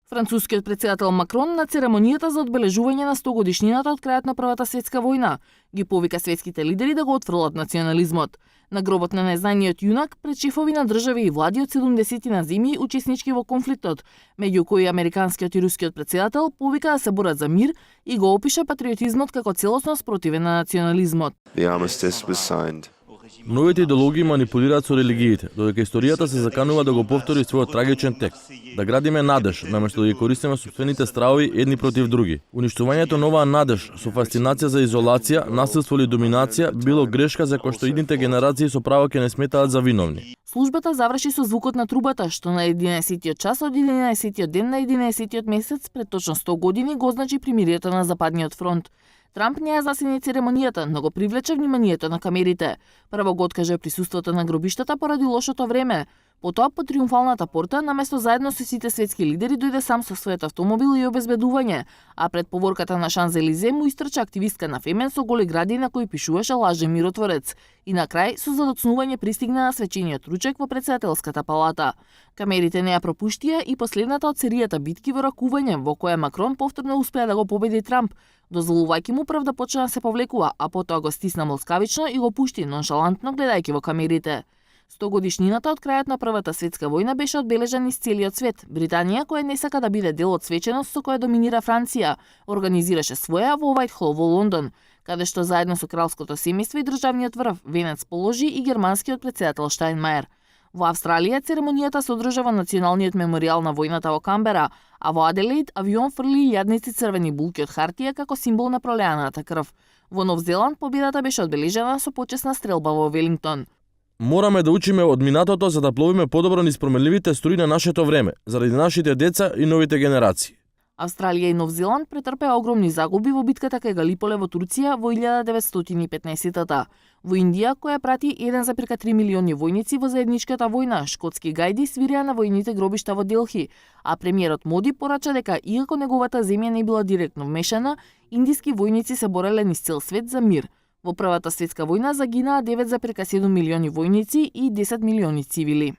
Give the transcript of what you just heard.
Францускиот претседател Макрон на церемонијата за одбележување на 100-годишнината од крајот на Првата светска војна ги повика светските лидери да го отфрлат национализмот. На гробот на незнаниот јунак пред шефови на држави и влади од 70 земји учеснички во конфликтот, меѓу кои американскиот и рускиот претседател повика да се борат за мир и го опиша патриотизмот како целосно спротивен на национализмот. Новите идеологии манипулираат со религиите, додека историјата се заканува да го повтори својот трагичен тек. Да градиме надеж, наместо да ги користиме сопствените стравови едни против други. Уништувањето на оваа надеж со фасцинација за изолација, насилство или доминација било грешка за која што идните генерации со право ќе не сметаат за виновни. Службата заврши со звукот на трубата, што на 11-тиот час од 11-тиот ден на 11-тиот месец пред точно 100 години го означи примирието на Западниот фронт. Трамп не ја засени церемонијата, но го привлече вниманието на камерите. Прво го откаже присуството на гробиштата поради лошото време. Потоа по триумфалната порта, наместо заедно со сите светски лидери, дојде сам со својот автомобил и обезбедување, а пред поворката на Шанзелизе му истрча активистка на Фемен со голи гради на кои пишуваше лажен миротворец. И на крај со задоцнување пристигна на свечениот ручек во претседателската палата. Камерите не ја пропуштија и последната од серијата битки во ракување, во која Макрон повторно успеа да го победи Трамп, дозволувајќи му прв да почне да се повлекува, а потоа го стисна млскавично и го пушти ноншалантно гледајќи во камерите. 100 годишнината од крајот на Првата светска војна беше одбележана низ целиот свет. Британија, која не сака да биде дел од свеченост со која доминира Франција, организираше своја во Уајтхол во Лондон, каде што заедно со кралското семејство и државниот врв венец положи и германскиот претседател Штајнмајер. Во Австралија церемонијата се одржа во Националниот меморијал на војната во Камбера, а во Аделаид авион фрли илјадници црвени булки од хартија како символ на пролеаната крв. Во Нов Зеланд победата беше одбележана со почесна стрелба во Велингтон. Мораме да учиме од минатото за да пловиме подобро низ променливите струи на нашето време, заради нашите деца и новите генерации. Австралија и Нов Зеланд претрпеа огромни загуби во битката кај Галиполе во Турција во 1915-тата. Во Индија, која прати 1,3 милиони војници во заедничката војна, шкотски гајди свиреа на војните гробишта во Делхи, а премиерот Моди порача дека иако неговата земја не била директно вмешана, индиски војници се бореле низ цел свет за мир. Во Првата светска војна загинаа 9,7 милиони војници и 10 милиони цивили.